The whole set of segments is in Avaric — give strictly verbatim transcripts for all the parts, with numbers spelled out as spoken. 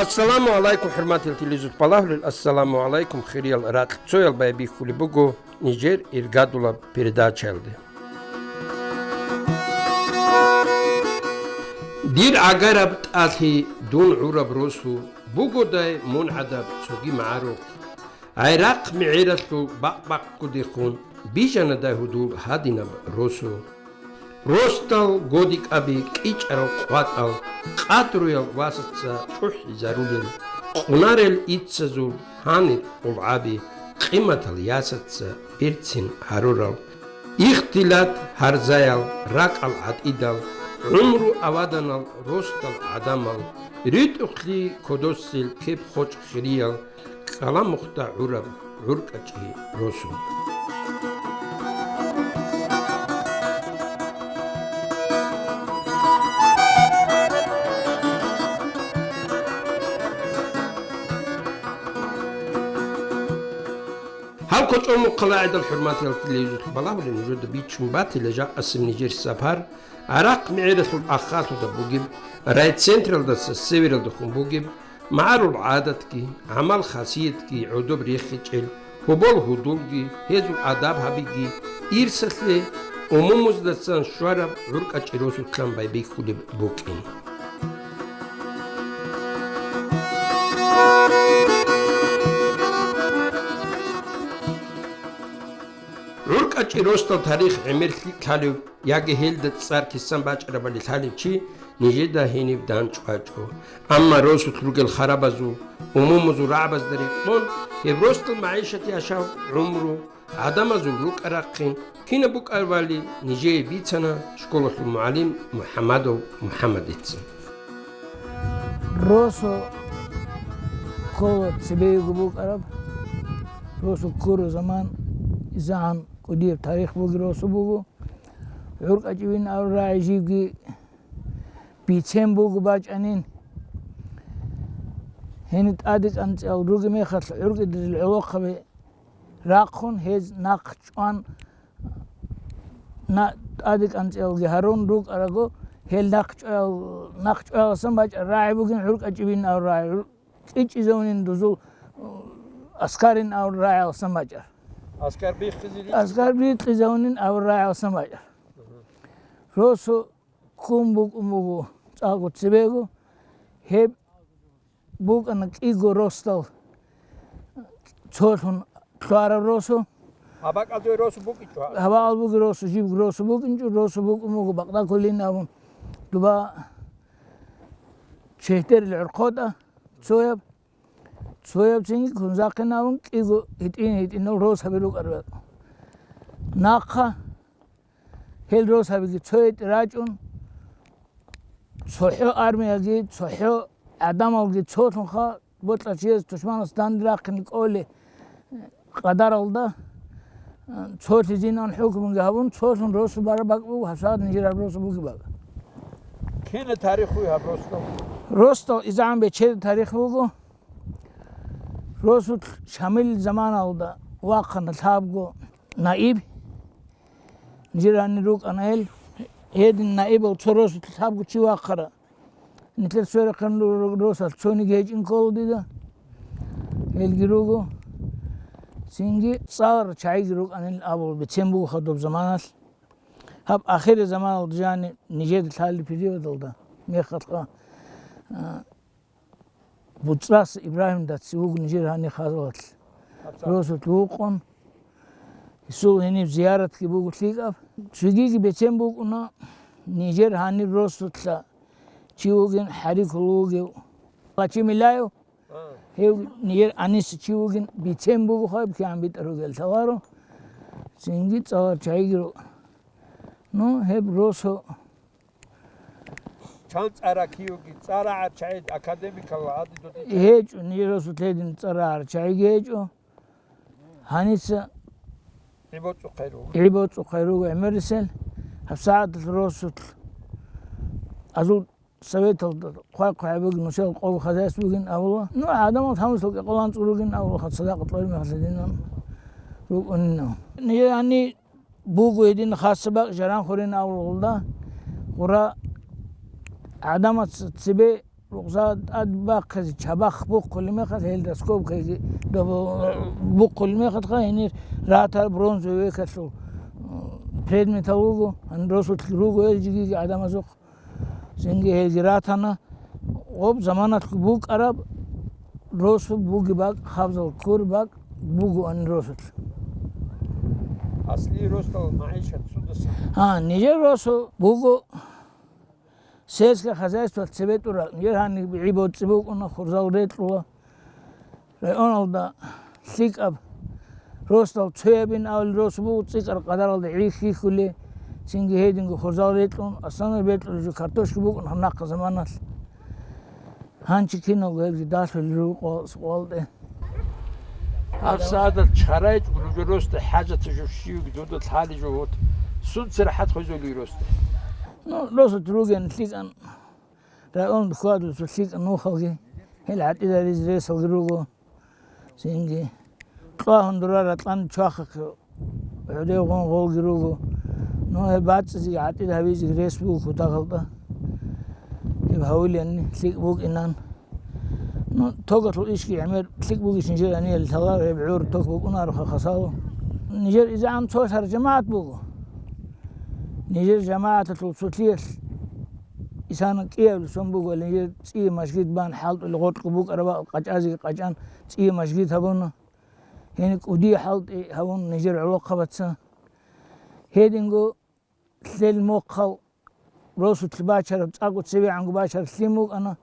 Ассаламу гӀалайкум, хӀурматил телевизор балагьулел, ассаламу гӀалайкум, хириял ракьцоял, байбихьулеб буго нижер иргадулаб передачаялде. Дир гӀагараб тӀалъи, дун гӀураб росу, бугодай мун гӀадаб цоги магӀарухъ. ГӀайрахъ мегӀералъул бакъ-бакъго дехун, бижанадай гьудул гьадинаб росу. Росдал годикӀаби кӀичӀарал къватӀал, къадруял васаца чӀухӀизарулел, къунарел иццазул гьанир къулгӀаби, къиматал ясаца берцин гьарурал, ихтилат гьарзаял, ракӀал гӀатӀидал, гӀумру аваданал росдал гӀадамал, ритӀухълъи кодосел кеп-хочӀ хириял, кӀаламухъда гӀураб гӀуркӀачӀи росу. Гьаб кочӀол мухъалда гӀедал, хӀурматиял телевизор балагьулел, нужеда бичӀчӀун батила жакъасеб нижер сапар, гӀарахъ мегӀералъул аххалъуда бугеб, райцентралдаса севералдехун бугеб, магӀарул гӀадатги, гӀамал-хасиятги гӀодоб рехичӀел, гьобол-гьудулги, гьезул адаб гьабиги, ирсалъе умумуздасан щвараб гӀуркӀачӀи росулъан байбихьулеб букӀин. ГӀуркӀачӀи росдал тарих гӀемер лъикӀ лъалев яги гьелда цӀар кисан бачӀарабали лъалев чи нижеда гьениб дандчӀвачӀо. Амма росулъ ругел харабазул, умумузул рагӀабазда рекъон, гьеб росдал магӀишат яшав гӀумру, гӀадамазул рукӀа-рахъин кинаб букӀарабали нижее бицана школалъул мугӀалим МухӀамадов МухӀамадица. Росу ккола цебеего букӀараб, росу ккураб заман, изегӀан кӀудияб тарих бугеб росу буго. ГӀуркӀачӀивин абураб рагӀи жибги бицен буго бачӀанин. Гьениб тӀаде кӀанцӀал ругеб мехалъ гӀуркӀидерил гӀолохъаби рахъун, гьез нахъ чӀван, на-, тӀаде кӀанцӀиялги гьарун рукӀараго, гьел нахъ чӀваял-, нахъ чӀваяласан бачӀараб рагӀи бугин гӀуркӀачӀибин абураб рагӀи, гӀур-, кьичӀизавунин дузул, э, аскарин абураб рагӀияласан бачӀар. Аскар биххизерица? Аскар биххизавунин абураб рагӀияласан бачӀар. Росу ккун букӀун буго цӀакъго цебего, гьеб букӀана кӀиго росдал цолъун лъугьараб росу. Гьаб бакӀалде росу букӀинчӀо? Гьаб бакӀал бугеб росу, жибго росу букӀинчӀо, росу букӀун буго Бакъдакулин абун, доба Чехьдерил гӀорхъотӀа цояб, цояб цинги Кунзахъин абун кӀиго гьитӀин-гьитӀинал росаби рукӀараб. Нахъа гьел росабиги цо гьитӀе рачӀун, цохӀо армияги, цохӀо гӀадамалги цолъунха, бокьа чияс тушманас данде рахъине кӀолеб къадаралда, цолъизин ан хӀукмуги гьабун, цолъун росу бараб бакӀ буго, гьабсагӀат нижер гьаб росу бугеб бакӀ. Кина тарихуй гьаб росдал? Росдал изегӀан бечед тарих буго. Росулъ Шамил заманалда вахъана лъабго наиб. Нижер гьанир рукӀана гьел. Гьедин наибал цо росулъ лъабго чи вахъара. Нилъер сверухъан ру-, ру-, росас цониги гьечӀин ккола дида. Гьелги руго. Цинги цӀаларал чагӀиги рукӀанин абула бицен буго хадуб заманалъ. Гьаб ахираб заманалда жани нижеда лъалеб периодалда мехалъха, а, БуцӀрас Ибрагьим даци вуго нижер гьанир хазалалъ. Росулъ вукъун, гьесул гьениб зияратги буго лъикӀаб. Цогиги бецен букӀуна, нижер гьанир росулъа чи вугин хӀарикул вугев. Лачи Милаев, гьев нижер Анис чи вугин бицен буго, хаб кигӀан битӀар ругел лъаларо. Цинги цӀалар чагӀиги ру-, ну, гьеб росу Чан цӀара киюги, цӀара гӀарчагӀи академикалла гьадин додин гьечӀо, нижер росулъ гьедин цӀара гӀарчагӀиги гьечӀо. Гьаниса гӀи боцӀухъе руго. ГӀи боцӀухъе руго гӀемерисел. ГьабсагӀаталъ росулъ азул советалда хъвай-хъвай бугин, нусел къого хозяйство бугин абула. Ну, гӀадамал гьамусал кӀикъоялда анцӀго ругин абула, хъа цадакъа кьолеб мехалъ гьединан рукӀунин. Нижер гьанир буго гьедин хасаб бакӀ Жаран хуреян авлалда, гъура гӀадамаца цебе Рукъза тӀад бахъизе чабахъ бухъулеб мехалъ, гьел раскопкаги доб-, бухъулеб мехалъха, гьенир ратар бронзовый векалъул предметал руго, гьанир росулъ руго гьел жигиги гӀадамазухъ. Цинги гьелги ратана, гъоб заманалъ букӀараб росу буги бакӀ, хабзал ккур бакӀ бугоан росулъ. Асли росдал магӀишат цудасан. А, нижер росу буго сельское хозяйство цебе тӀурал. Нижер гьаниб гӀи боцӀи букӀуна, хурзал рекьула. Районалда лъикӀаб росдал цоябин авал рос буго, цӀикӀкӀар къадаралда гӀи хьихьулей, цинги гьединго хурзал рекьун, основной бекьулеб жо картошка букӀун гьанахъа заманалъ. Гьанчи киналго гьелги далъулел руго къо-, къолде. Гьаб сагӀаталъ чарайчӀого росде хӀажатаб жо щивги дуда лъалей жо вот. Сунца рахӀат хвезулей росде? Ну, росулъ ругин лъикӀан, район хьвадулъул лъикӀан нухалги, гьел гӀатӀидаризе ресалги руго. Цинги кьвагьун дура ратӀлан чвахъахъе гӀодов гъун гъолги руго. Ну, гьеб бацӀцӀизеги гӀатӀид гьабизеги рес буго кутакалда. Гьеб гьавулени лъикӀ букӀинан. Ну, тогалъул ишги гӀемер лъикӀ бугищин жер гьаниял лъалар гьеб гӀур ток букӀунароха хасало. Нижер изегӀан цолъар жамагӀат буго. Нижер жамагӀаталъул цолъиялъ исана кӀиябли сон буго, нижер цӀие мажгит бан хӀалтӀулел гъоркьго букӀараб къачӀазеги къачӀан цӀие мажгит гьабуна. Гьениб кӀудияб хӀалтӀи гьавун нижер гӀолохъабаца. Гьединго лъел мохъал росулъ бачараб, цӀакъго цевегӀанго бачараб лъим букӀана.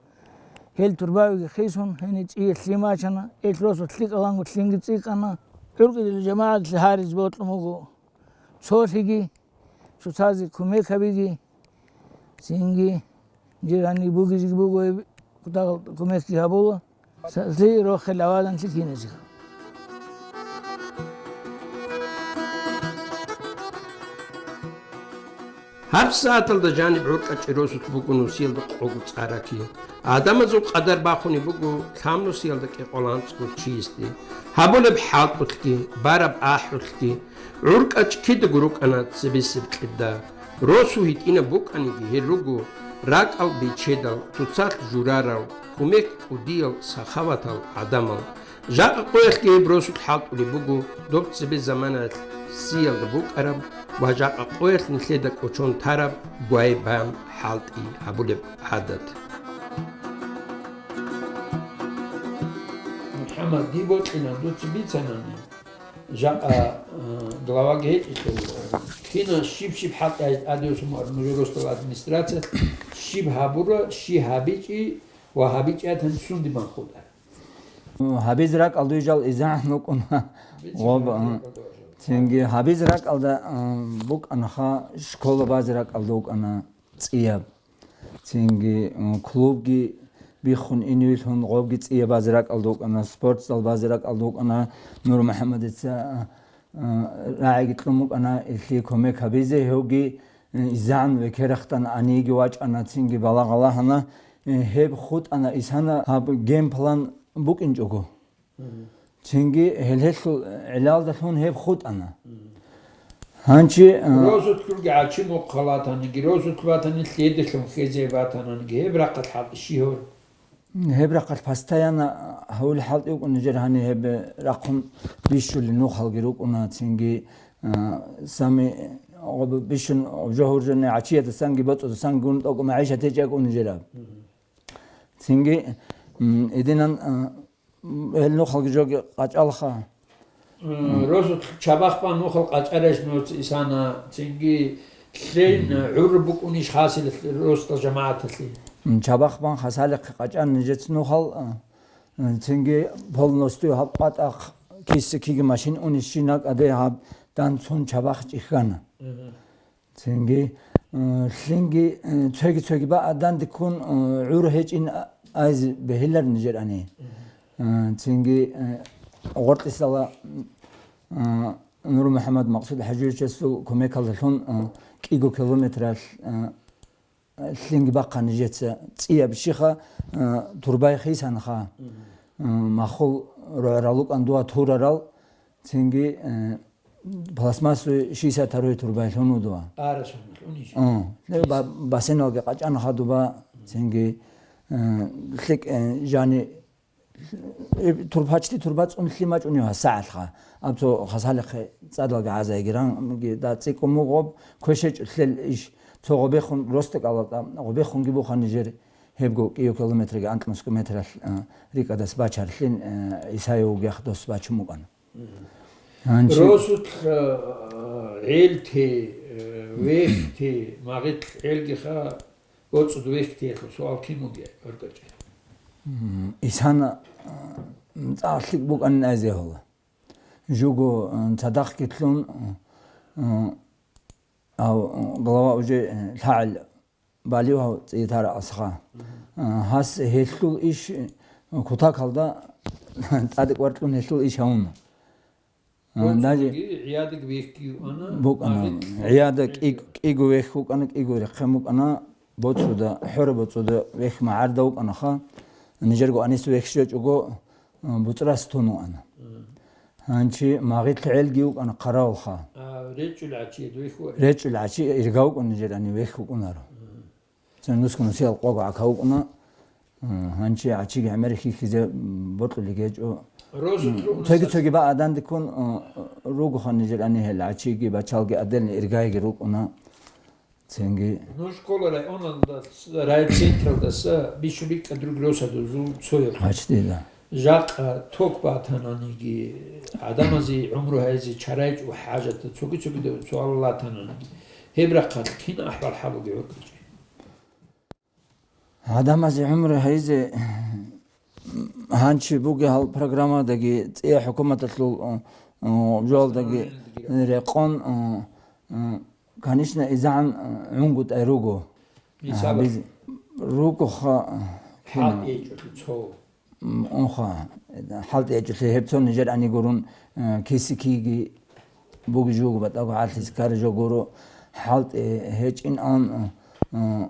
Гьел турбавиги хисун, гьениб цӀие лъим бачана. Гьел росулъ лъикӀаланго лъимги цӀикӀкӀана. ГӀуркӀидал жамагӀаталъе гьаризе бокьун буго цолъиги, цоцазе кумек гьабиги. Цинги жирани бугизеги буго гьеб, кутакалда кумекги гьабула. Сази рохел аваданлъи киназеги. Гьаб сагӀаталда жаниб гӀуркӀачӀи росулъ букӀун нусиялда къого цӀараки. Гьадамазул къадар бахунеб буго лъабнусиялда кӀикъоялда анцӀго чиясде. Гьабулеб хӀалтӀулъги, бараб ахӀулъги, гӀуркӀачӀ кидаго рукӀана цебесеб кьибда. Росу гьитӀинаб букӀаниги гьел руго ракӀал бичедал, цоцалъ журарал, кумек кӀудиял, сахаватал гӀадамал. Жакъа къоялъги гьеб росулъ хӀалтӀулеб буго доб цебе заманаялъ сиялда букӀараб ва жакъа къоялъ нилъеда кӀочон тараб гвай-бан хӀалтӀи гьабулеб гӀадат. МухӀаммад, дие бокьилан дуца бицанани, жакъа, э, главаги гьечӀелъул, э, кина щиб-щиб хӀалтӀи гьайз тӀадевсун мугӀар нужер росдал администрациялъ, щиб гьабура, щи гьабичӀи ва гьабичӀатан сунде бан хутӀа? Гьабиз ракӀалда жал изагӀан вукӀуна. Гъоб, э, цинги гьабиз ракӀалда, э, букӀанаха, школа базе ракӀалда вукӀана цӀияб. Цинги, м, клубги биххун иневилъун гъобги цӀияб базе ракӀалда вукӀана, спортзал базе ракӀалда вукӀана, Нур МухӀаммадица, а, а, рагӀиги кьун букӀана, илъие кумек гьабизе, гьевги, э, изан векерахъ тӀан аниги вачӀана, цинги балагь лагьана, э, гьеб хутӀана исана гьаб геймплан букӀинчӀого. Цинги гьелъелъул гӀиллалдалъун гьеб хутӀана. Гьанчи, а, Розулъги гӀачи мухъалатаниги, розулъ ватани лъеделъун хезе ватананиги, гьеб рахъалъ хӀалтӀи щи гьур? Гьеб рахъалъ постоянно гьавулеб хӀалтӀи вукӀун нижер гьаниб гьеб рахъун бищулел нухалги рукӀуна, цинги, а, сами гъоб-, бищун гъоб жо гьуржани гӀачиядасанги боцӀудасанги гун тӀокӀ магӀишат гьечӀеб букӀун нижераб. Цинги, м, идинан, а, м, гьел нухалги жоги къачӀалха. М, росулъ чабахъ бан нухал къачӀарайищ нужеца исана, цинги лъейин, м, гӀурру букӀунищ хасилалъ росдал жамагӀаталъе? М, чабахъ бан хасалихъе къачӀан нижеца нухал, а, м, цинги полностью гьаб къватӀахъ киса-киги машин унищ жинакӀаде гьаб дандцун чабахъ чӀихьана. Мгм. Цинги, э, лъинги, э, цоги-цоги ба-, дандеккун, э, гӀур гьечӀин а-, айз бегьилар нижер ани. Э, цинги, э, гъоркьисала, э, Нур МухӀаммад Максуд ХӀажуевичасул кумекалдалъун, э, кӀиго километралъ, э, лъинги бахъа нижеца цӀияб щиха, э, турбай хисанха, э, махул рогӀрал рукӀан дуа турарал, цинги, э, пластмассовый шестьдесят второй турбайлъун вудува. Арасунал унищ? Э, ле ба-, бассейналги къачӀана хадуба, цинги, Э, лъикӀ, э, жани, э, тур-, почти турба цӀун лъимачӀунев гьасагӀалха. Аб цо хасалихъе цӀадалги гӀазайги ранги да цӀикӀкӀун мугъоб, квешечӀо лъел иш цо гъобехун ростекӀалда, гъобехунги буха нижер гьебго кӀиго километрги анкьнусго метралъ, э, рикӀадас бачарлъин, э, Исаев вугех дос бачун букӀана. Гьанчи Росулъ, э, гӀелти, э, вехьти, магъилъ гӀелгиха, боцӀуд вехьтиялъул суал кин бугеб, гӀуркӀачӀи? М, Исана, э, цӀакъ лъикӀ букӀанин айзе гьола. Жуго, э, цадахъги лъун, э, ав, э, глава уже, э, лъагӀел балев гьав цӀиятара асха. Э, гьас гьелъул иш, э, кутакалда цӀадикъ варкьун гьелъул иш гьавуна. Э, даже боцӀудаги гӀиядиги вехьги юана, букӀана. Магъилъ гӀияда вехьги кӀи-, кӀиго вехь вукӀана, кӀиго рехъен букӀана, боцӀуда, хӀора боцӀуда вехь магӀарда вукӀанаха, нижерго анис вехь щвечӀого, э, буцӀрас тун вуана. Мгм. Гьанчи магъилъ гӀелги вукӀана хъаравулха. А, речӀчӀул гӀачи вехь вукӀана? РечӀчӀул гӀачи ирга вукӀун нижер ани вехь вукӀунаро. Мгм. Цо нусго нусиялъ къого гӀака вукӀуна, э, гьанчи гӀачиги гӀемер хьихьизе, м, бокьулеб гьечӀо. Росулъ М, ругьун цоги-цоги ба адандиккун, э, ругоха нижер ани гьел гӀачиги, бачалги, отдельный иргайги рукӀуна. Цинги. Ну, школа районалда, райцентралдаса бищун рикӀкӀад руго росадазул цояв. Гьачдила. Жакъа ток батананиги, гӀадамазе гӀумру гьайзе чарайчӀо хӀажатда цоги-цогидал суал латананиги, гьеб рахъалъ кин ахӀвал гьабуге гӀуркӀачӀи? ГӀадамазе гӀумру гьайзе гьанчи бугеб гьал программадаги, цӀия хӀукуматалъул, э, э, жоялдаги рекъон, э, э, конечно, изагӀан, э, гӀунгутӀай руго. Мисалалъ? Гьабиз ругоха, э, ХӀалтӀи гьечӀолъи цо. М, унха, хӀалтӀи гьечӀолъи гьеб цо нижер ани гурун, э, киси-киги буги жуго батӀаго гӀалъизе ккара жо гуро, хӀалтӀи гьечӀин ан, э, э,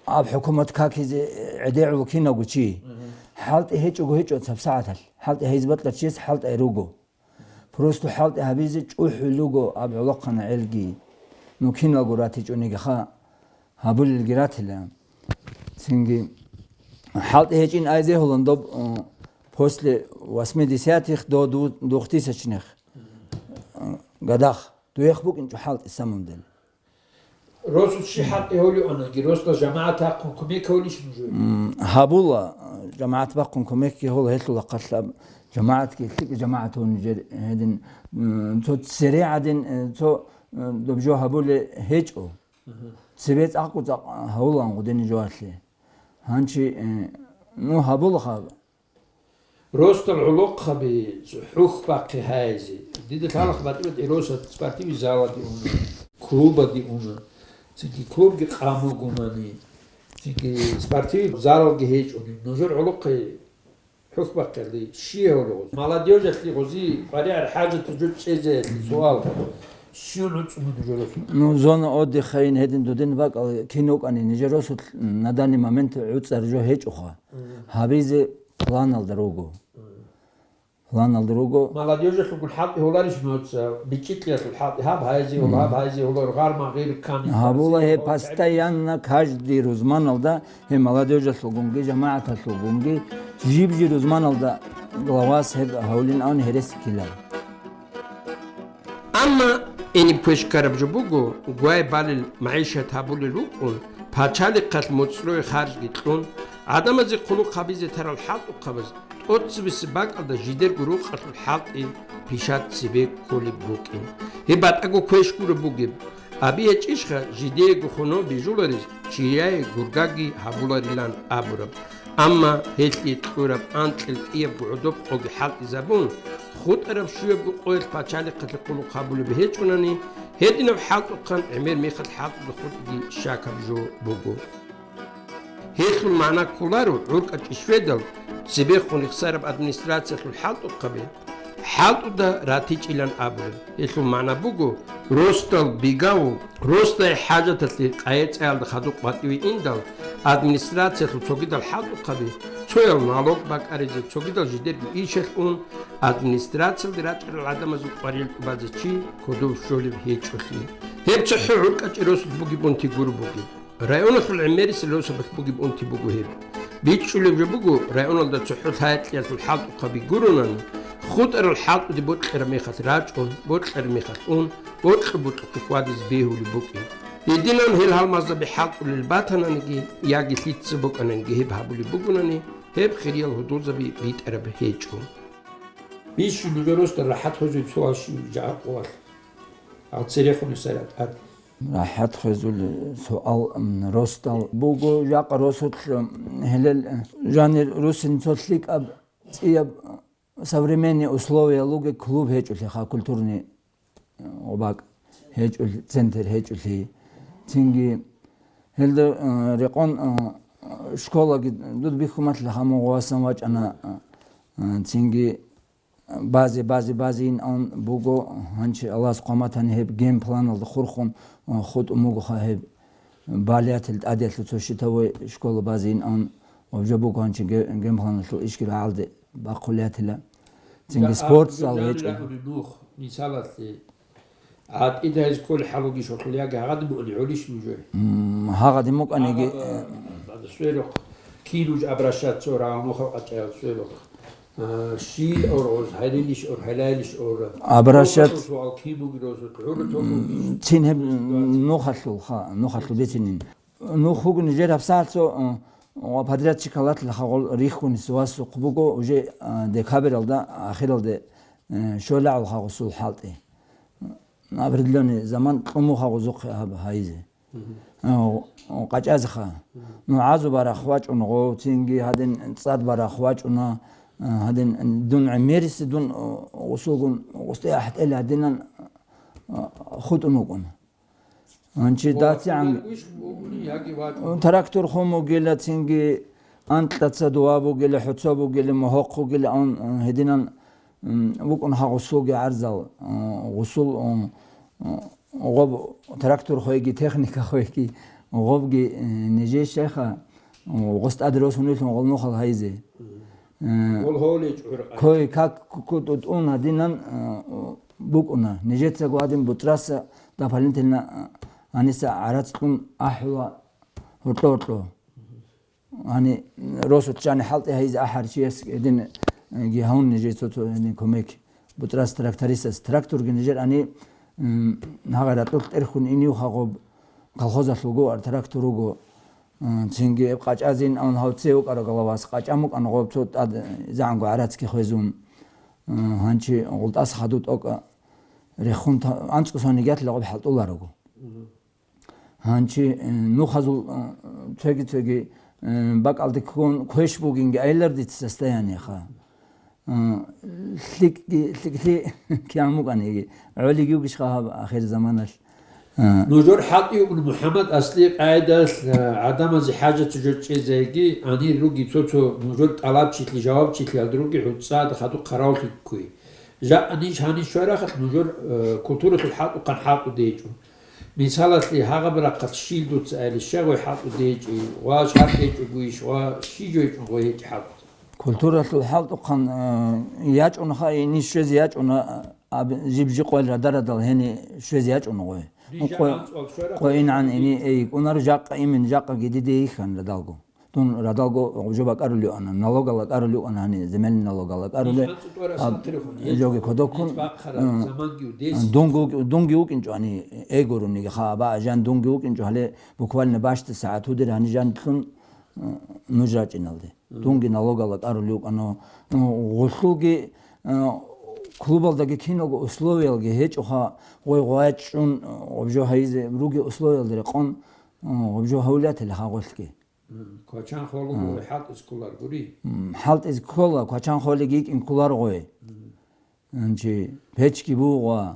Аб хӀукумат какизе гӀедегӀула киналго чи. Мгм. ХӀалтӀи гьечӀого гьечӀо цабсагӀаталъ. ХӀалтӀи гьайзе бакьарав чияс хӀалтӀай руго. Просто хӀалтӀи гьабизе чӀухӀул руго аб гӀолохъанал гӀелги. Ну, киналго ратичӀониги ха, гьабулелги ратила. Цинги хӀалтӀи гьечӀин айзе гьолан доб, э, после восьмидесятых до дву-, двухтысячных, э, годах. Дуех букӀинчӀо хӀалтӀи самундел. Росулъ щиб хӀалтӀи гьолеванаги, росдал жамагӀат бахъун кумек гьолищ нужее? М, гьабула, жамагӀат бахъун кумекги гьола, гьелъул ахъалъаб жамагӀатги лъикӀ жамагӀат гьун нижер гьедин, м, цо цере гӀадин, э, цо, э, доб жо гьабулеб гьечӀо. Мгм. Цебе цӀакъго-цӀакъ гьавулан гъудини жоялъе. Гьанчи, э, ну, гьабулаха. Росдал гӀолохъаби хӀухь бахъи гьайзе. Дида лъалаха батӀи-батӀи росас спортивный заладе уна, клубаде уна. Цинги клубги къан бугонани, цинги спортивный залалги гьечӀони. Нужер гӀолохъе хӀухь бахъиялде щиб гьолеб гъоз? Молодёжалъе гъози къваригӀел хӀажат жо чӀезеялъе суал. Щиб гӀуцӀуна нужер росулъ? Ну, зона отдыха ин гьедин дудин бакӀал кин вукӀани, нижер росулъ на данный момент гӀуцӀар жо гьечӀоха. Гьабизе планалда руго. Планалда руго. Молодёжалъулгун хӀалтӀи гьоларищ нуца? БичӀчӀиялъул хӀалтӀи гьаб гьайзе гьола, гьаб гьайзе гьола, гъарма гъир ккани. Гьабула гьеб постоянно, каждый рузманалда, гьеб молодёжалъулгунги, жамагӀаталъулгунги, жиб-жиб рузманалда главас гьеб гьавлин авни гьересиккила. Амма гьениб квеш ккараб жо буго, гвай балел магӀишат гьабулел рукӀун, пачалихъалъ моцӀрое харжги кьун, гӀадамазе хъулухъ гьабизе тарал хӀалтӀухъабаз тӀоцебесеб бакӀалда жидерго рукъалъул хӀалтӀи пишат цебе кколеб букӀин. Гьеб батӀаго квеш гуреб бугеб. Аби гьечӀищха жидеего хоно бижуларез чияе гургаги гьабуларилан абураб? Амма гьелъие кьураб анкьил кӀиябго гӀодоб къоги хӀалтӀизабун, хутӀараб щуябго къоялъ пачалихъалъе хъулухъ гьабулеб гьечӀунани, гьединаб хӀалтӀухъан гӀемер мехалъ хӀалтӀуда хутӀиги щакаб жо буго. Гьелъул магӀна кколаро гӀуркӀачӀи щведал, цебехун рехсараб администрациялъул хӀалтӀухъаби хӀалтӀуда ратичӀилан абулеб. Гьелъул магӀна буго, росдал бигавул, росдае хӀажаталъе къайи-цӀаялда хадуб къватӀиве индал, администрациялъул цогидал хӀалтӀухъаби, цоял налог бакӀаризе, цогидал жидерго ишалъ ун, администрациялде рачӀарал гӀадамазул къварил тӀубазе чи кодов щолеб гьечӀолъи. Гьеб цохӀо гӀуркӀачӀи росулъ бугеб унти гуро бугеб. Районалъул гӀемерисел росабалъ бугеб унти буго гьеб. БичӀчӀулеб жо буго, районалда цохӀо лъаякьиялъул хӀалтӀухъаби гуронани, хутӀарал хӀалтӀуде бокьараб мехалъ рачӀун, бокьараб мехалъ ун, бокьа-бокьухъе хьвадизе бегьулеб букӀин. Гьединан гьел гьалмагъзаби хӀалтӀулел батананиги яги лъица букӀананиги гьеб гьабулеб бугонани, гьеб хириял гьудулзаби битӀараб гьечӀо. Бищун нужер росдал рахӀат хвезул цоял щиб жагьа къоялъ? Гьал церехун сарат ат. РахӀат хвезул суал, м, росдал буго, жакъа росулъ, м, гьелел, э, жанир русин цо лъикӀаб, цӀияб, э, современный условия лугеб клуб гьечӀолъиха, культурный, э, гъобакӀ гьечӀолъи, центр гьечӀолъи. Цинги гьелда, э, рекъон, э, школаги дуд бихьуматлъи хамун гъовасан вачӀана, э, э, цинги базе, базе, базейин ан буго, гьанчи Аллагьас хъваматани гьеб геймпланалда хурхун, а, хутӀун бугоха гьеб балиятил тӀадиялъул цо щитовой школа базейин ан, гъоб жо буго гьанчи ге-, геймпланалъул ишги рагӀалде бахъулиятила. Цинги спортзал гьечӀо. Нух, мисалалъе, гӀатӀидайз кколей хӀалуги шолъул яги гьагъадин букӀани гӀолищ нужее? М, гьагъадин букӀаниги, гьагъада, э, сверухъ, кин нуж обращаться ора, гьанухъа къачӀаял сверухъ. А, щил оргъоз, гьарилищ ор, гьалайлищ ора. Обращать- Нухалъул суал кин бугин розулъ, гӀур тохулгищ? М, цин гьеб нухалъул, ха, нухалъул бицинин. Нух вугин нижер гьабсагӀат цо, э, ва подрядчикалатлъи хагъул рихьунис васухъ буго, уже, э, декабралда, ахиралде, э, щолягӀул хагъусул хӀалтӀи. Определённый заман кьумуха гъузухъе гьаб гьайзе. Мгм. А, къачӀазеха. Мгм. Ну, гӀазу барахъ вачӀун гъов, цинги гьадин цӀад барахъ вачӀуна, а, гьадин дун гӀемерисеб дун, а, гъусулгун гъусде ахӀтӀел гьадинан, а, хутӀун вукӀун. Анчи дацигӀан трактор хун бугила, цинги анкьаца дова бугила, хӀуца бугила, мухьухъ бугила, ан, а, гьединан м, вукӀун гьа гъусулги гӀарзал, м, гъусул, м, м, гъоб трактор хвейги, техника хвейги, гъобги, э, нижей щайха, м, гъос тӀаде росунилъун гъол нухал гьайзе. Э, Гъол гьолей чӀугӀракъай. Кой-как ку-, ку-, тӀутӀун гьадинан, э, букӀуна. Нижецаго гьадин бутӀраса дополнительно, э, гьаниса гӀарац кьун ахӀула гьоркьо-гьоркьо. Гьани, росулъ жани хӀалтӀи гьайзе ахӀар чияс гьедин, э, ги гьавун нижер цо-цо гьедин кумек. БутӀрас трактористас тракторги нижер ани, м, гьагъай ратӀлукь тӀерхьун инив хагъоб колхозалъулго ар трактор руго. М, цинги гьеб къачӀазин авун гьав це вукӀара головас, къачӀа мукӀан гъоб цо тӀад, э, загӀанго гӀарацги хвезун. М, гьанчи гъултӀас хаду тӀокӀа рехун та-, анцӀго сониги гьатӀила гъоб хӀалтӀуларого. Гьанчи, э, нухазул, э, цоги-цоги, э, бакӀалде ккун квеш бугинги айлар дица состояниеха. Э, лъикӀги, лъикӀлъи кигӀан букӀаниги, гӀолиги вугищха гьаб ахир заманалъ? Э, Нужер хӀалтӀи вукӀун МухӀаммад асли къайдалъ, э, гӀадамазе хӀажат жо чӀезайги, гьанир руги цо-цо нужер тӀалабчилъи, жавабчилъи гьалда руги гӀуцӀцӀад хадуб хъаравлъи ккуй. Жакъа ниж гьанив щварахъалъ нужер, э, культуралъул хӀалтӀухъан хӀалтӀу дечӀо. Мисалалъе, гьагъаб рахъалъ щил дуца айли, щай гъой хӀалтӀу дечӀи, ва шартӀ гьечӀогуйищ, ва щи жойчӀун гъой гьечӀи хӀалтӀу? Культуралъул хӀалтӀухъан, э, ячӀун хай, ниж щвезе ячӀуна, аб-, жиб-жи къойил радарадал гьени щвезе ячӀун гъой. Ниж Къо-, анцӀал щварахъ къойингӀан ини эй кӀунар жакъа имин жакъаги диде йихьан радалго. Дун радалго жо бакӀарулев ана, налогала кӀарулев ана гьани, земельный налогала кӀаруле. Ниж анцӀу тӀварас аб-, хатирухъун, ел жоги кодоккун, ниж бахъараб м, заманги удес. Дунги вук-, дунги вукӀинчӀо гьани, эй гуруниги ха, аба, жан дунги вукӀинчӀо гьале, буквально башта сагӀат гьудир гьани жанлъун, м, нуж рачӀиналде. Мгм. Дунги налогала кӀарулев ана, м, гъулъулги, м, клубалдаги киналго условиялги гьечӀоха, гъой гъвачӀун, м, гъоб жо гьайизе руги условиялда рекъон, м, гъоб жо гьавлиятел гьагъулъги. М, квачан холуго М. хӀалтӀиз кколар гури? М, хӀалтӀиз ккола, квачан холеги йикӀин кколар гъой. М. Анчи печги бугъа.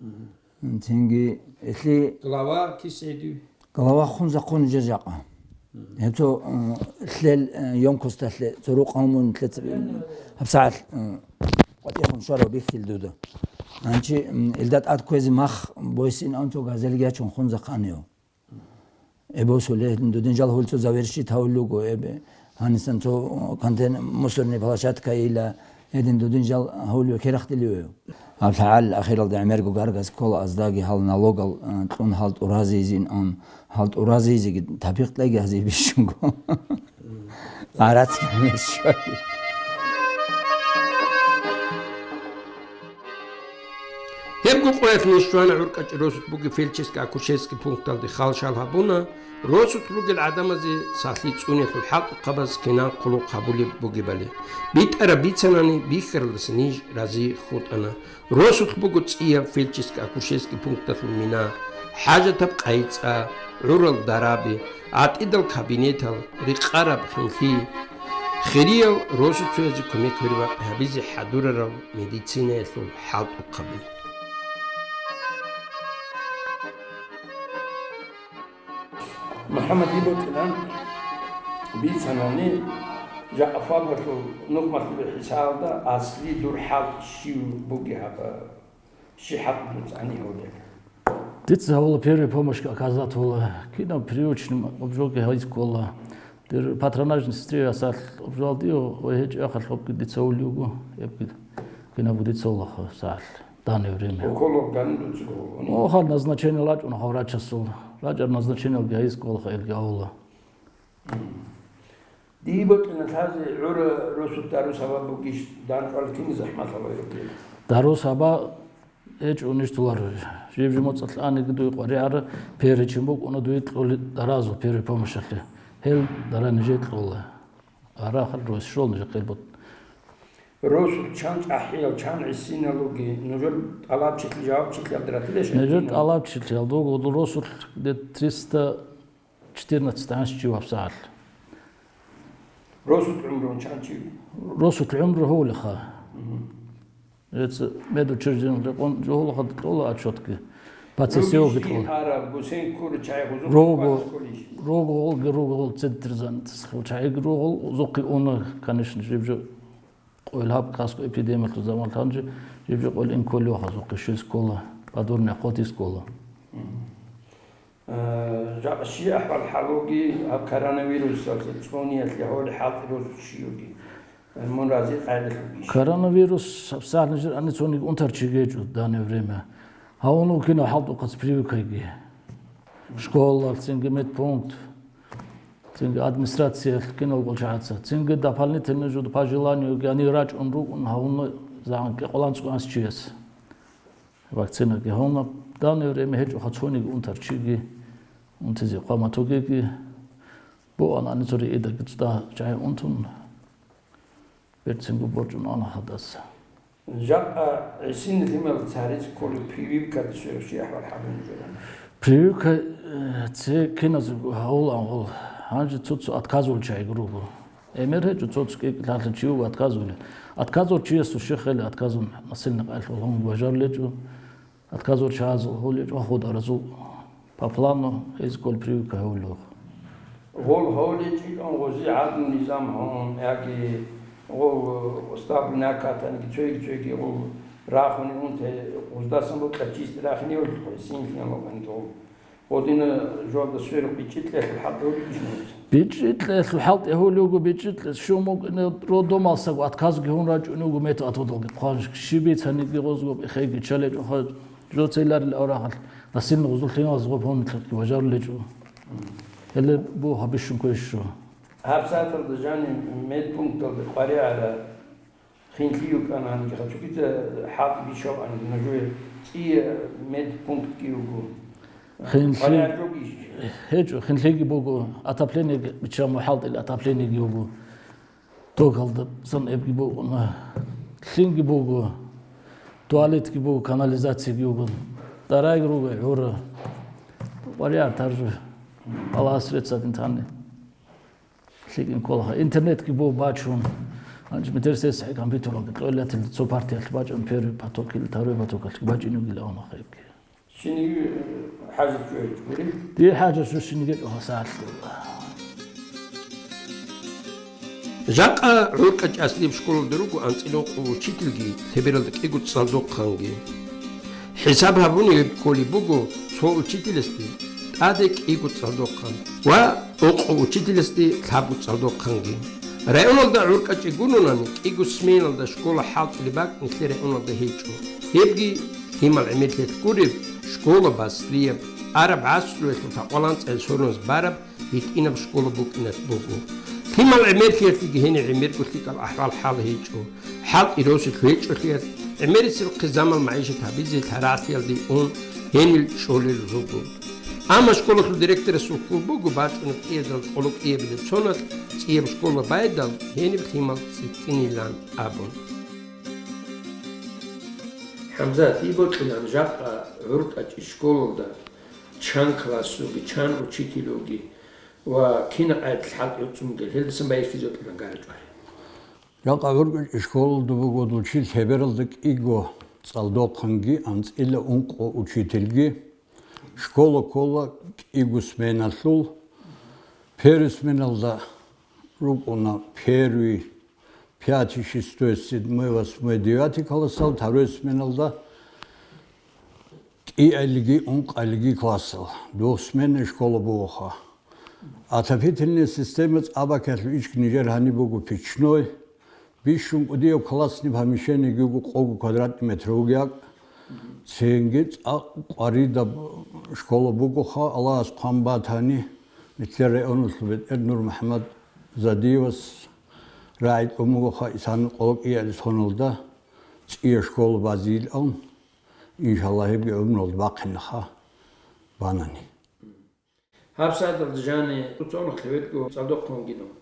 Мгм. Цинги илъи Глава кис гӀедив? Глава хунзахъун жежакъа. Мгм. Гьеб цо, м, лъел, э, ёмкосталъе, цо рукъ гьамун лъец-, гьабсагӀат, м, къватӀихун щварав бихьил дуда. Анчи, м, илда тӀад кквезе мах бойсин ан цо газелги ячун хунзахъанив. Эбосуле, дудин жал хӀулцо завершить гьавулуго, эбе. Гьанисан цо контейн-, мусорный площадка ила, Гьедин дудин жал гьавлив керахделивев? Гьаб лъагӀалил ахиралда гӀемерго гаргаз ккола аздаги гьал налогал, а, кьун гьал тӀуразейзин ан, гьал тӀуразейзеги табихъ-, тӀеги гьазие бищунго. Гьарацги гьамер щвай. Гьебго къоялъ ниж щвана гӀуркӀачӀи росулъ бугеб фельдшерско-акушерский пункталде хал-шал гьабуна, росулъ ругел гӀадамазе сахлъи цӀуниялъул хӀалтӀухъабаз кинан хъулухъ гьабулеб бугебали. БитӀараб бицанани бихьаралдаса ниж рази хутӀана. Росулъ буго цӀияб фельдшерско-акушерский пункталъул мина, хӀажатаб къайи-цӀа, гӀурал дараби, гӀатӀидал кабинетал, рекъараб хинлъи. Хириял росуцоязе кумек гьуриб-бакъи гьабизе хӀадурарал медицинаялъул хӀалтӀухъаби. МухӀаммад Ибокьилан бицанани, жакъа фабрикалъул нухмалъулеб хӀисалда асли дур хӀалтӀи щив бугеб гьаб, щи хӀалтӀи дуца гьаниб гьолеб? Дица гьавула первая помощь оказать гьула, кинаб привычный обжоги гьайс ккола. Дир патронажный сестриясалъ обжалдио, ва гьечӀ ахалъ гьобги дица гьулиуго, гьебги кинабго дица гьулаха сагӀалъ. Данное время. Уколов ган дуцӀго гьуни? О, хал назначение рачӀуна гьав врачасул. РачӀар назначениялги гьайс кколаха, элги гьавула. Дие бокьана лъазе гӀура росулъ дару-сабаб бугищ, данкъвал кин захӀмалъа гъайрукъи? Дару-саба гьечӀо ниж толаро. Жиб-жиб моцӀалъ аниги дуе къваригӀара, перечин букӀуна дуе кьоли даразул первой помощалъе. Гьел дара нижее кьола. Арахал росшол нижехъе бот. Росулъ чан чӀахӀиял, чан гӀисиналуги, нужер тӀалабчилъи жавабчилъиялда ратилищ? Нужер тӀалабчилъиялда вуго росулъ де триста четырнадцать гӀанчи ваб сагӀалъ. Росулъ гӀумру чан чи? Росулъ гӀумру гьолиха. Мгм. Эца медучреждение рекъон жо гьолаха кьола отчетги. По Ц С О-ги кьола. Араб, Гусейн Курчай, гъузухъ Рого, хварас кколищ? Рого гьолги, рого гьол центр занятости. ЧагӀиги рого гьол зухъе уна, конечно, жиб жо къойл гьаб касго эпидемиялъул заман лъанчи, жиб жо къойл инколи вахазухъе щвез ккола, падур мехъотис ккола. Мгм. Э, жакъа щи ахӀвал-хӀалуги гьаб коронавирусалъе цӀуниялъе гьоли хӀалтӀи росулъ щиюги? Э, мун рази къайдалъугищ? Коронавирус абсагӀлъи жир ани цониги унтарчи гьечӀо данное время. Гьавун вукӀина хӀалтӀухъац прививкайги. Школалъ, цинги медпункт, цинги администрациялъ киналго чагӀаца. Цинги дополнительно жо по желанию гьанир рачӀун рукӀун гьавуна загӀан кӀикъолан цӀуанс чияс. Вакцинаги гьавна, данное время гьечӀоха цониги унтарчиги, унтизе хъваматогеги, боан аницо риидаги цӀуда чагӀи унтун, берцинго борчӀун ана хадаса. Жакъа гӀисин лъимал царис кколеб прививкаде сверухъ чи ахӀвал хӀалун журана. Прививка, э, це киназего гьавулан гъол. Гьанже цо-цо отказул чагӀиги руго. Эмер гьечӀо, цо-цо кӀикӀ лъалъа чи вуго отказулев. Отказул чиясул щихъели отказун насильно къайлъул гьунги бажарулечӀо. Отказул чагӀазул гьулечӀо хударазул по плану гьез ккол прививка гьавулев. Гъол гьавулечӀилан гъози гӀадлу низам гьун, яги гъол стаб накатаниги, цойги-цойги гъол рахуни унте, гъоздасан бокьа чисти рахине гьулелъул синлъиялгъаниги гъол. Гъодина жугьалда сверухъ бичӀчӀи кьелъул хӀалтӀи гьулищ нуж? БичӀчӀи кьелъул хӀалтӀи гьулев вуго, бичӀчӀи кье-, щун вукӀине роддомалсаго отказги гьун рачӀунев вуго метод отводалги. Хъван щиб бицаниги гъозго бихеги чалечӀоха, жо целарил аврагьалъ насильно гъузул лъималаз гъоб гьунилъги важарулечӀо. Гьеле бу гьабищун квешлъу. ГьабсагӀаталда жани медпункталда къваригӀара хинлъи йукӀана гьанги, цогидал хӀалтӀи бищал гьанги, нужее цӀия медпунктги вуго. Хинлъи гьечӀо, хинлъиги буго, отоплениеги биччан мухӀалтӀил отоплениеги вуго. Токалда сан эбги буго, лъимги буго, туалетги буго, канализациеги вуго. Дарайги руго, гӀура. Вариант таржу. Аллагьас рецц гьадин тани. ЛъикӀин кколаха. Интернетги буго бачун. Гьанже метерсес компьютералги кьолилатил цо партиялъ бачӀун, первый поток или второй потокалъ бачӀин вугила гьанахъебги. Шиниги, э, хӀажат жо гьечӀо, гури? Дие хӀажат жо шиниги гьечӀо гьасалъ. Жакъа гӀуркӀа чӀаслъиб школалда руго анцӀила гъо учительги, лъебералда кӀиго цӀалдохъанги. ХӀисаб гьабуни гьеб кколеб буго цо учителасде тӀаде кӀиго цӀалдохъан ва гӀукъу учителасде лъабго цӀалдохъанги. Районалда гӀуркӀачӀи гунунани, кӀиго сменалда школа хӀалтӀулеб бакӀ нилъер районалда гьечӀо. Гьебги, лъимал гӀемерлъиялъ гуреб, школа басрияб, араб гӀасруялъул такъваланцӀаялъ соназ бараб гьитӀинаб школа букӀиналъ буго. Лъимал гӀемерлъиялъеги гьениб гӀемерго лъикӀаб ахӀвал-хӀал гьечӀо. ХӀалтӀи росулъ гьечӀолъиялъ, гӀемерисел хъизамал магӀишат гьабизе тарагӀлъиялде ун гьенил чӀолел руго. Амма школалъул директорасул хьул буго бачӀунеб кӀиязул къоло кӀиябилеб соналъ цӀияб школа байдал гьениб лъимал цӀикӀкӀинилан абун. ХӀамзат, дие бокьилаан жакъа гӀуркӀачӀи школалда чан классуги, чан учителуги ва кина къайдал хӀалтӀи гӀуцӀунги, гьелдасан байбихьизе бокьилаан гарачӀвари. Жакъа гӀуркӀачӀи школалда буго дов чи лъебералда кӀиго цӀалдохъанги, анцӀила ункъо учительги. Школа ккола кӀиго сменалъул. Первый сменалда рукӀуна первый, пятый, шестой, седьмой, восьмой, девятый классал, второй сменалда кӀиалги ункъалги классал. Двухсменная школа бугоха. Отопительная система цӀабакалъул ичӀ нижер гьаниб буго печной, бищун кӀудияб классный помещениеги буго къого квадратный метр бугеб. Цинги цӀакъ къваридаб школа бугоха, Аллагьас хъван батани, нилъер районалъул бетӀер Нур МухӀаммад Задиевас рагӀи кьун бугоха, исана къоло кӀиабилеб соналда цӀияб школа базейилан, иншаллагь, гьебги гӀумруялда бахъинеха банани. ГьабсагӀаталда жаниб цо-цо нух лъеберго цӀалдохъанги ун.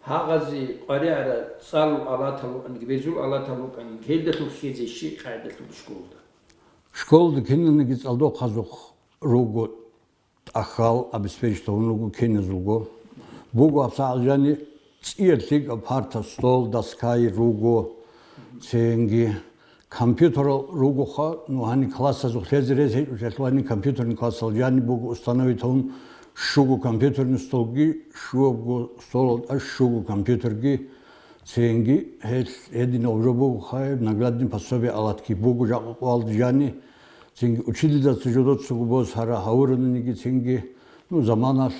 Гьагъазе къваригӀараб цӀалул алатал рукӀанги, безул алатал рукӀанги, гьелдалъун хьезе щиб къагӀидалъул школалда? Школалда киналниги цӀалдохъазухъ руго тӀахьал, обеспечить гьавун руго киназулго. Буго гьабсагӀат жаниб цӀияб лъикӀаб парта, стол, доскаи руго, цинги компьютерал ругоха, ну, гьаниб классазухъ лъезе рес гьечӀолъиялъул гьаниб компьютерный классал жаниб буго установить гьавун щуго компьютерный столги, щуябго столалда щуго компьютерги, цинги гьел гьединал уже бугоха, гьеб наградный пособие алатги буго жакъа къоялда жаниб, цинги учительзаца жодоцаго босара гьавураниги, цинги, ну, заманалъ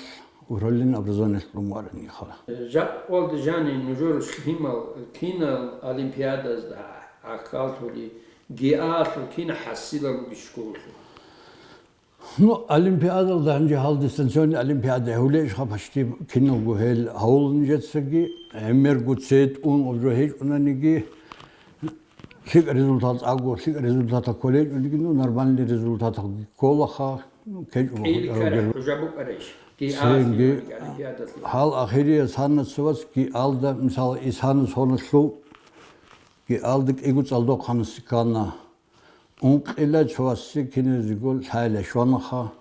управление образованиялъ рун вараниха. Жакъа къоялда жаниб нужер лъимал кинал олимпиадазда гӀахьаллъули, ГИАлъул кина хӀасилал ругищ школалъул? Ну, олимпиадалда гьанже гьал дистанционный олимпиада гьавулеб ишха, почти киналго гьел гьавула нижецаги, гӀемерго цей тӀун уже гьечӀониги, лъикӀ результат, цӀакъго лъикӀ результатал кколеб гьечӀониги, ну, нормальный результаталги кколаха, ну, кечӀо. КӀияб ккараб хӀужа букӀарищ? Цинги олимпиадалъул. Гьал ахирияс гьанна цевас ГИАлда, мисал, исана соналъул ГИАлда кӀиго цӀалдохъанас ккана. Ункъила цо вассе киназего лъайла щванаха,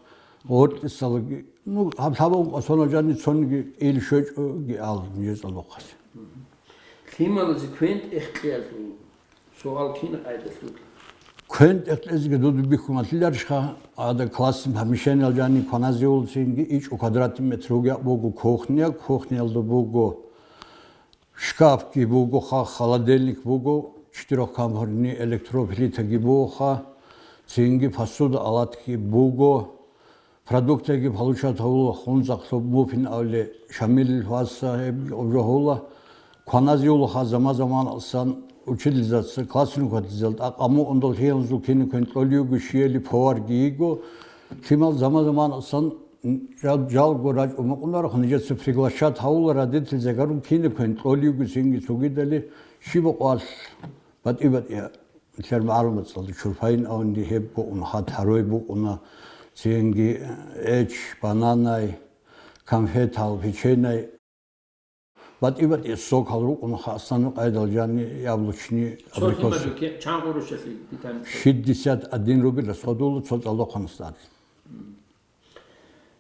гъоркьисалаги, ну, гьаб лъабаб ункъо соналъ жаниб цониги ил щвечӀоги ал нижер цӀалдохъазе. Лъималазе квен тӀехкьиялъул суал кин къайдалъул? Квен тӀехкьезеги дуда бихьун гьалъиларищха, ада классный помещениялъ жаниб кваназеюлцинги ичӀго квадратный метр ругеб буго кухня, кухниялда буго шкафги бугоха, холодильник буго, четырёхкамфорный электроплитаги бугоха, цинги посуда, алатги буго, продуктаги получат гьавула, хунзахълъуб муфин авле Шамил васса гьеб обжо гьавула, кваназеюлаха заман-заманалсан учительзаца классный руководитель тӀакъ амукъундал гьеназул кина квен кьолиюго, щияли поварги йиго, лъимал заман-заманалсан Жал-, жалго рачӀун букӀунарохъ, нижеца приглашать гьавула родительзагарун кина квен кьолиюго цинги цогидали, щиб бокъвалъ батӀи-батӀи, нилъер магӀарул мацӀалда чурпайин авни гьеб букӀуна, хат гьарой букӀуна, цинги гӀеч, бананай, конфетал, печенай. БатӀи-батӀи сокал рукӀуна, хасани къайдал жанни, яблочный, абрикос. Цо лъималъул ки-, чан къурушалъе битани? Шестьдесят один рубль расходула цо цӀалдохъанас тӀад.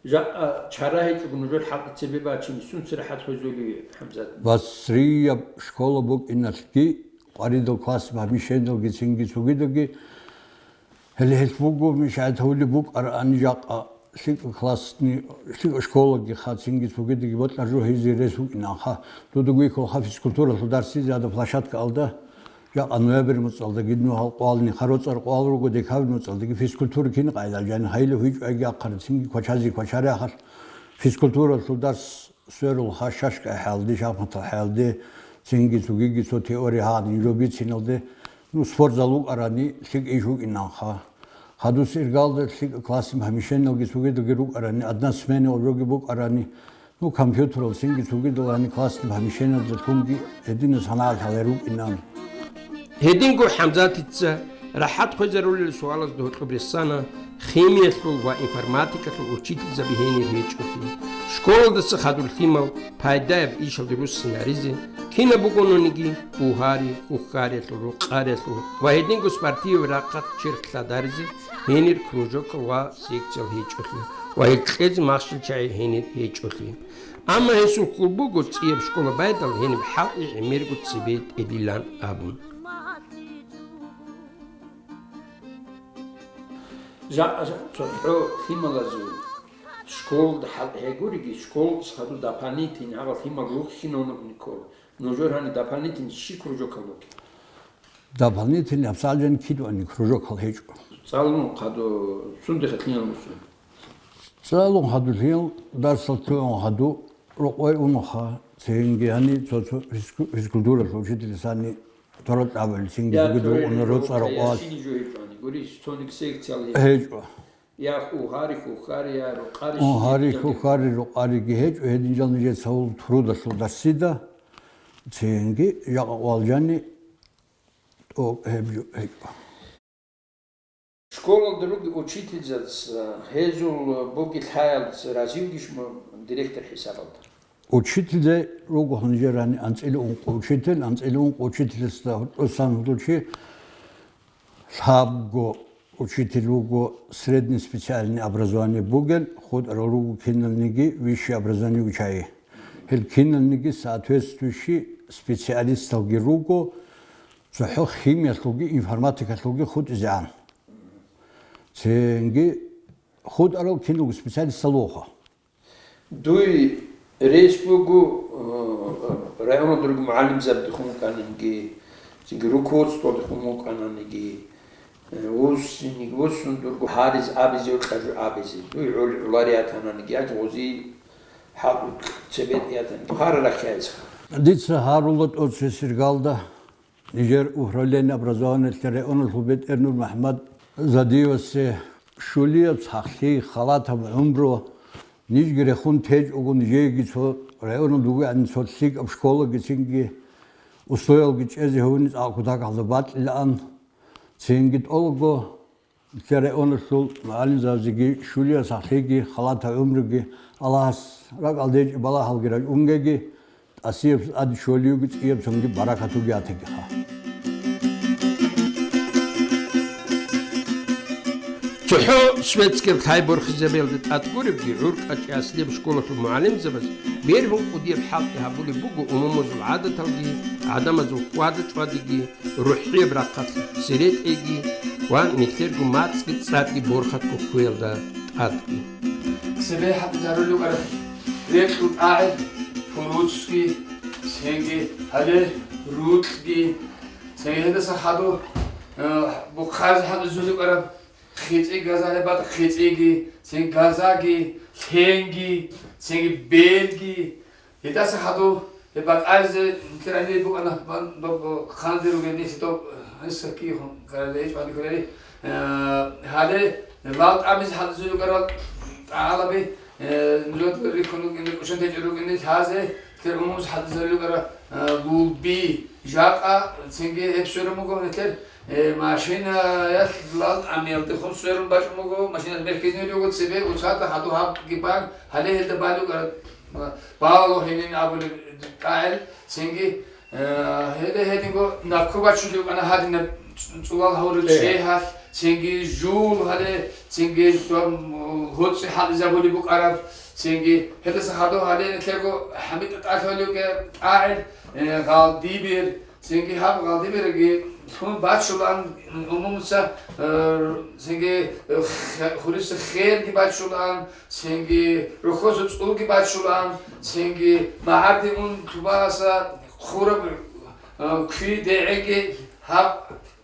Жакъа чара гьечӀого нужер хӀакъ цебе бачине сунца рахӀат хвезулев, ХӀамзат? Басрияб школа букӀиналъги, къваридал класс бабишеналги цинги цогидалги, Гьеле гьелъ буго, мешайт гьавулеб букӀарани жакъа лъикӀа классни, лъикӀа школаги ха, цинги цогидеги бокьараб жо гьезие рес букӀинанха. Дуда гуйкалха физкультуралъул дарсизе ада площадкаялда, жакъа ноябрь муцӀалда гидну гьал къвални, ха, роцӀар къвал руго декабрь муцӀалдаги физкультура кин къайдал жани, гьайиле гьуйчӀайги ахъари, цинги квачазе квачари ахал физкультуралъул дарс сверулха шашкӀай хӀалде, шахматал хӀалде, цинги цогиги цо теория гьанин жо бициналде, ну, спортзал вукӀарани, лъикӀ иш вукӀинанха. Хадус иргалда лъикӀ классни помещениялги цогидалги рукӀарани, одна смена жоги букӀарани, ну, компьютерал цинги цогидал гьанин классни помещениялда лъунги гьединас гьанагӀал хӀалай рукӀинан. Гьединго ХӀамзатица рахӀат хвезарулел суалазда гьоркьоб ресана химиялъул ва информатикалъул учительзаби гьенир гьечӀолъи. Школадаса хадур лъимал пайдаяб ишалде руссинаризе, кинаб бугониги, угьари, хухьариялъул, рукъариялъул ва гьединго спортиваб рахъалъ черх лъадаризе гьенир кружокал ва секциял гьечӀолъи ва гьел кьезе махщел чагӀи гьенир гьечӀолъи. Амма гьесул хьул буго цӀияб школа байдал гьениб хӀалкӀи гӀемерго цебе тӀедилан абун. Жакъа цохӀо лъималазул школалда хӀалкӀ гьегуриги, школалдаса хадур дополнительный гьабал лъимал руххинавунабуни ккола. Нужер гьаниб дополнительный щи кружокал ругел? Дополнительный абсалжан кидавани кружокал гьечӀо. ЦӀалун хадур сундеха лъимал мусун? ЦӀалун хадур лъимал, дарсал лъугӀун хадур, рокъой унуха, цинги гьани цо-цо физку-, физкультуралъул учительсани Тора кьабали цинги Я, цогидал тора уна рокъо, роцӀа я рокъоялъ. Шини жо гьечӀони, гури, соник секциял гьечӀо. ГьечӀо. Я угьари, хухьари, я рукъари, Угьари, шини хухьари, рукъариги гьечӀо, гьединжал нижеца гьавул трудалъул дарсида, цинги жакъа къвалжани тӀокӀ гьеб жо гьечӀо. Школалда руги учительзаца, гьезул буги лъаялца разивгищ мун директор хӀисабалда? Учительзе руго гьанже рани анцӀила ункъо учитель, анцӀила ункъо учительсда гьоркьосан гьудулчи лъабго учитель вуго средний специальный образование бугел, хутӀарал руго киналниги высшее образование вучай. Гьел киналниги соответствующий специалисталги руго, цохӀо химиялъулги информатикалъулги хутӀизегӀан. Цинги хутӀарал киналго специалистал вохо. Дуй рес буго, э, районал дурги мугӀалимзаб дихун вукӀанинги, цинги руководство дихун вукӀананиги, э, вуссиниги, вуссун дурго гьариз абизе, кьажу абизе. Дуй гӀол-, гӀолари атананиги, аж гъози хӀакъ цебетӀ ятаниги. Гьара рахъяйцха. Дица гьарула тӀоцесиргалда. Нижер управление образованиялъе районалъул бетӀер Нур МухӀаммад Задиевасе щулияб сахлъи, халатаб гӀумру, нижги рехун течӀого, нижееги цо районалда бугеан цо лъикӀаб школагицинги условиялги чӀезе гьавуни цӀакъго дагьалда бакьилаан, цинги тӀолго Нилъер районалъул мугӀалимзабазеги щулияб сахлъиги, халатаб гӀумруги, Аллагьас ракӀалде гьечӀеб балагьалги рачӀунгеги, тӀасияб тӀад щолевги, цӀияб цонги баракат бугеатегиха. ЦохӀо светскияб лъай-борхизабиялда тӀад гуребги, гӀуркӀачӀи аслияб школалъул мугӀалимзабаз бергьун кӀудияб хӀалкъи гьабулеб буго умумузул гӀадаталги, гӀадамазул хьвада-чӀвадиги, рухӀияб рахъалъ церетӀейги ва нилъерго мацӀги цӀадги борхатго ккуялда тӀадги. Цебе хӀалтӀизарулев вукӀарав рекьул тӀагӀел, пуруцги, цинги гьале рукьги, цинги гьедаса хадур, э, бухъазе хӀалтӀизулев вукӀарав хицӀи газа гьеб батӀа хицӀиги, цинги газаги, лъенги, цинги белги, Гьедаса хадур гьеб бакӀаризе нилъер гӀемер букӀана, бан-, б-, б-, ханде ругел нилъ доб, гьанисаки хун карале гьечӀо гьанде кколели, э, гьале лал тӀамизе хӀалтӀизулев вукӀарал тӀагӀалаби, э, нужеда рихьун рукӀине, кӀущан течӀо рукӀине лъазе, нилъер умумуз хӀалтӀизарулев вукӀара, э, лулби, жакъа, цинги гьеб сверун буго нилъер, э, машинаялъ лал тӀамиялдехун сверун бачӀун буго, машинаялъ мерхизни руго, цебе уцада хадур гьабги бан, гьале гьелда балев вукӀара. Балалу гьенин абулеб тӀагӀел, цинги, э, гьеле гьединго накку бачулев вукӀана гьадинаб цӀулал гьавураб Э. чегьалъ, цинги жул гьале, цинги дом, гьоцӀи хӀалтӀизабулеб букӀараб, цинги гьелдаса хадур гьале нилъерго ХӀамид тӀатӀалъулевги тӀагӀел, э, гъалдибер, Цинги гьаб гъалдибераги лъун бачулаан умумуца, э, цинги, э, х-, хуриса херги бачулаан, цинги рухьоса цӀулги бачулаан, цинги магӀарде ун тубаса хураб, э, кви дегӀеги гьаб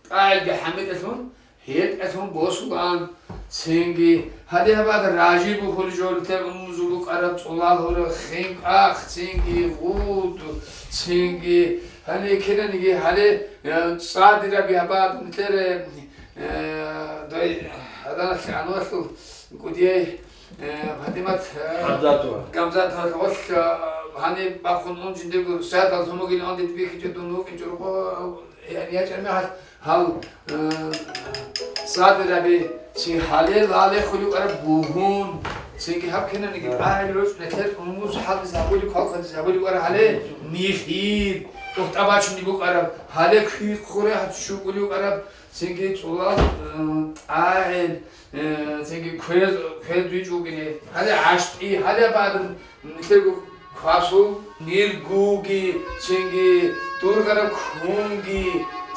тӀагӀелги ХӀамидалъун, гьетӀалъун босулаан, Цинги гьале гьаб ада ражи бухьулеб жо нилъер умумузул букӀараб цӀулал гьоркьоб хинкӀахъ, цинги гъуд, цинги гьале кинаниги гьале, э, цӀадираби гьаб ада нилъер, э, дай гьаданалъе гӀанвалъул кӀудияй, э, ПатӀимат, э, Гамзатова. Гамзатова гъолъ, э, гьаниб бахъун ун жиндирго садал гьумугил гьанде бихьичӀо дун вукӀинчӀо рукъо, э, ячӀа мехалъ. Гьал, э, цӀадираби цин гьале лалихъулев вукӀараб бугьун, цинги гьаб кинаниги гӀагӀил ручӀ нилъер умумуз хӀалтӀизе гьабулеб, хъалхъадизе гьабулеб вукӀараб гьале михьир, тӀухӀтӀа бачунеб букӀараб, гьале куй хъуре гьачӀчӀукӀулев вукӀараб, цинги цӀулал, э, тӀагӀел, э, цинги квез, квез вичӀ вукӀине, гьале гӀащтӀи, гьале бадун, нилъерго квасул ниргуги, цинги дургъараб кунги,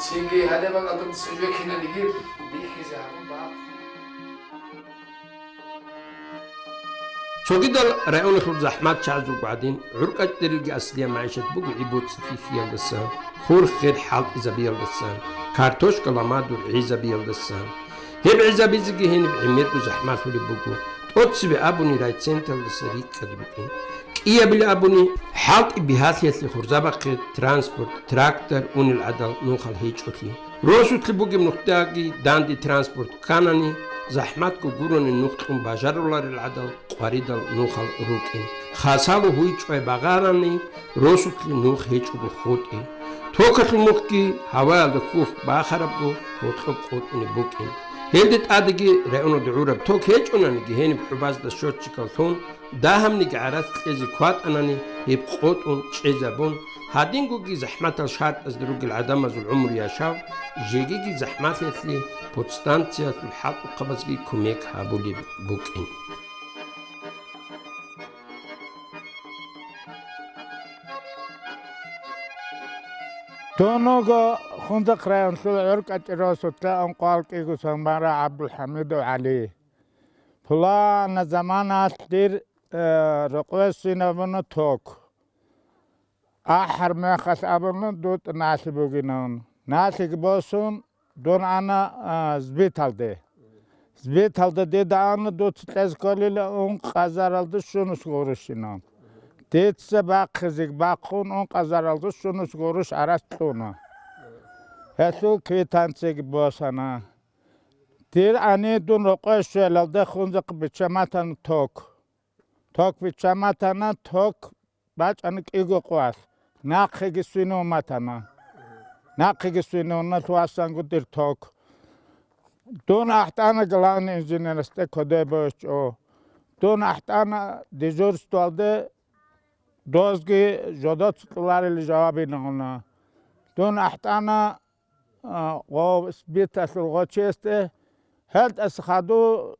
цинги гьале бакӀалда цинги кинаниги бихьизе гьабун бахъ. Цогидал районалъул захӀматчагӀазулго гӀадин, ГӀуркӀачӀдерилги аслияб магӀишат буго гӀи-боцӀи хьихьиялдаса, хур-хер хӀалтӀизабиялдаса, картошка ламадур гӀизабиялдаса. Гьеб гӀизабизеги гьениб гӀемерго захӀмалъулеб буго, тӀоцебе абуни райцентралдаса рикӀкӀад рукӀин. КӀиябилеб абуни, хӀалтӀи бигьалъиялъе хурзабахъе транспорт, трактор унел гӀадал нухал гьечӀолъи. Росулъе бугеб нухдаги данде транспорт кканани, захӀматго гурони нух кьун бажаруларел гӀадал къваридал нухал рукӀин. Хасало гьуй-чӀвай багъарани, росулъе нух гьечӀого хутӀи. Токалъул нухги гьаваялда хьухь бахарабго гьоркьоб къотӀунеб букӀин. Гьелде тӀадеги районалда гӀураб ток гьечӀонаниги, гьениб хӀубазда счётчикал лъун, дагьабниги гӀарац кьезе кватӀанани, гьеб къотӀун чӀезабун, гьадингоги захӀматал шартӀазда ругел гӀадамазул гӀумру-яшав жегиги захӀмалъиялъе подстанциялъул хӀалтӀухъабазги кумек гьабулеб букӀин. Дун вуго Хунзахъ районалъул ГӀуркӀачӀи росулъа ункъоялда кӀиго сон барав ГӀабдулхӀамидов ГӀали. Пуланаб заманалъ дир, э, рокъовессинабуна ток. АхӀар мехалъ абуна, дутӀа налъи бугинан. Налъиги босун, дун ана, а, СБИТалде. СБИТалда дида ана, дуца кьезе кколила ункъазаралда щунус гъурущинан. Дица бахъизеги бахъун, ункъазаралда щунус гъурущ гӀарац кьуна. Гьелъул квитанциеги босана. Дир гӀани дун рокъове щвелалде Хунзахъ биччан батана ток. Ток биччан батана, ток бачӀана кӀиго къвалъ. Нахъеги свинун батана. Нахъеги свинуналъ вассанго дир ток. Дун ахӀдана главный инженерасде Кодоевичо. Дун ахӀдана дежурствалде, дозги жодоца кьоларел жаваб инегьуна. Дун ахӀдана, а, гъо-, СБИТалъул гъочесде, гьелдаса хадув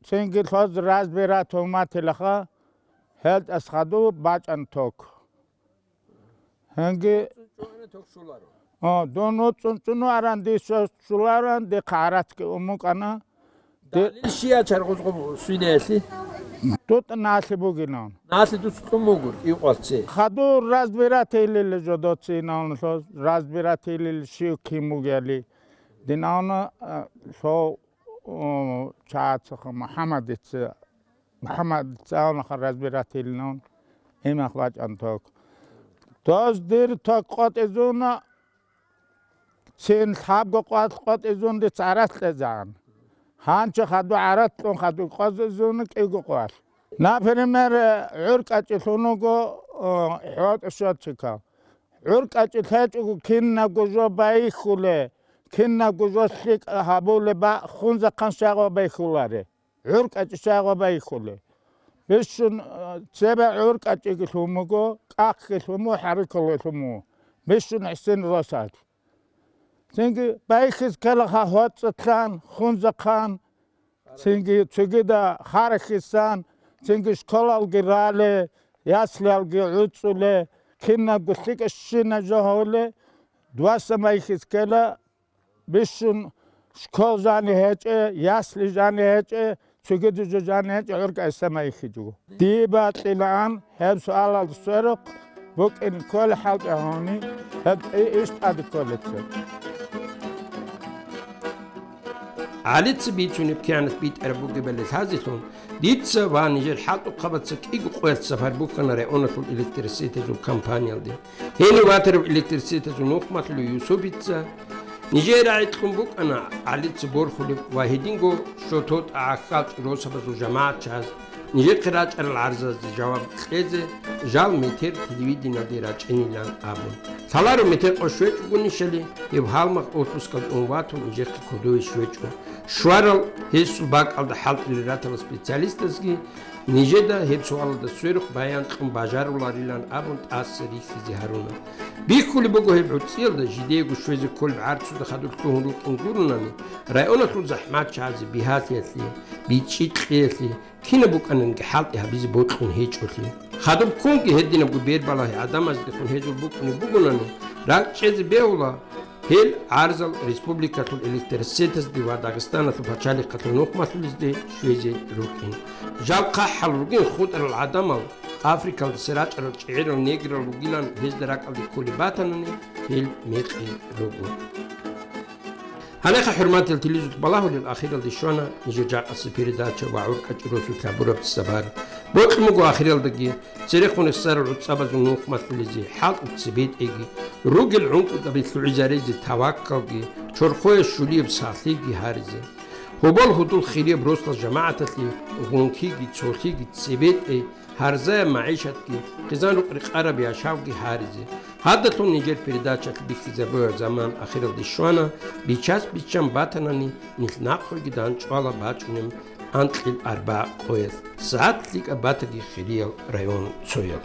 цинги лъоз разбирать гьуматилаха, гьелдаса хадув бачӀана ток. Гьанги, о, дун вуцӀцӀун чӀун варан, дир що-, щуларан, дихъа гӀарацги ун букӀана. Де- Щия чаргъузго свинаялъе? ДутӀа налъи бугинан. Налъи дуца кьун буго, кӀиго къвалъ цӀе. Хадув разбирать гьейилила жодоцинан лъоз, разбирать гьейилила щив кин бугели. Динавна, а, лъо, о, чагӀацаха МухӀаммадица, МухӀаммадица авнаха разбирать гьейилинан, имах бачӀан ток. Доз дир ток къотӀизуна, Цин лъабго къвалъ къотӀизун дица гӀарац кьезегӀан. Гьанже хадув гӀарац кьун хадув къотӀизун кӀиго къвалъ. Например, ГӀуркӀачӀи лъун вуго, о, хӀотӀа счётчикал. ГӀуркӀачӀи лъечӀого кинабго жо байихьуле, кинабго жо лъикӀ гьабулеб ба-, Хунзахъан щай гъо байихьуларе. ГӀуркӀачӀи щай гъо байихьуле. Бищун, э, цебе ГӀуркӀачӀиги лъун вуго, КӀахъги лъун вуго, ХӀарикалги лъун вуго. Бищун гӀисин росалъ. Цинги байхьиз ккелаха ХӀоцӀалъан, Хунзахъан, цинги цогида Харахьисан, цинги школалги рале, яслиялги гӀуцӀуле, кинабго лъикӀаб щинаб жо гьавуле, дувасан байхьиз ккела, бищун школ жани гьечӀе, ясли жани гьечӀе, цогида жо жани гьечӀе, гӀуркӀа гӀиса майихьичӀого. Дие бокьилаан гьеб суалалда сверухъ букӀине кколеб хӀалтӀи гьавни, гьеб иш тӀаде кколеца. ГӀалица бицунеб кигӀанат битӀараб бугебали лъазелъун, дица ва нижер хӀалтӀухъабаца кӀиго къоялъ сапар бухьана районалъул электросетазул компаниялде. Гьенив ватарав электросетазул нухмалъулев Юсупица нижее рагӀи кьун букӀана ГӀалица борхулеб ва гьединго щототӀа гӀахьалчӀи росабазул жамагӀатчияз нижехъе рачӀарал гӀарзазде жаваб кьезе, жал метер телевидениялде рачӀинилан абун. Лъаларо метер къо щвечӀогонищали, гьев гьалмагъ отпускалде ун ватун нижехъе кодове щвечӀо. Щварал гьесул бакӀалда хӀалтӀулел ратала специалистазги нижеда гьеб суалалда сверухъ баян кьун бажаруларилан абун тӀаса рихьизе гьаруна. Бихьулеб буго гьеб гӀуцӀиялда жидеего щвезе кколеб гӀарцуда хадур лъугьун рукӀин гуронани, районалъул захӀматчиязе бигьалъиялъе, бичӀчӀи кьеялъе, кинаб букӀананги хӀалтӀи гьабизе бокьун гьечӀолъи. Хадуб ккунги гьединабго бербалагьи гӀадамаздехун гьезул букӀунеб бугонани, ракӀчӀезе бегьула гьел гӀарзал республикалъул электросетазде ва Дагъистаналъул пачалихъалъул нухмалъулезде щвезе рукӀин. Жал хъахӀал ругин хутӀарал гӀадамал, Африкалдаса рачӀарал чӀегӀерал неграл ругилан гьезда ракӀалде кколеб батанани, гьел мекъи руго. Гьанехъа, хӀурматиял телевизоралъ балагьулел, ахиралде щвана нижер жакъасеб передача ва гӀуркӀачӀи росулъ гьабураб сабар. Бокьун буго ахиралдаги церехун рехсарал гӀуцӀабазул нухмалъулезе, хӀалтӀу цебетӀейги, ругел гӀункӀудаби лъугӀизаризе таваккалги, чорхое щулияб сахлъиги гьаризе. Гьобол гьудул хирияб росдал жамагӀаталъе гъункиги, цолъиги, цебетӀей, гьарзаяб магӀишатги, хъизан-рукъ рекъараб яшавги гьаризе. Гьадалъун нижер передачалъ бихьизабураб заман ахиралде щвана, бичас-биччан батанани, нилъ нахъеги данчӀвала бачӀунеб анкьил арба къоялъ. СагӀат лъикӀаб батаги, хириял район цоял.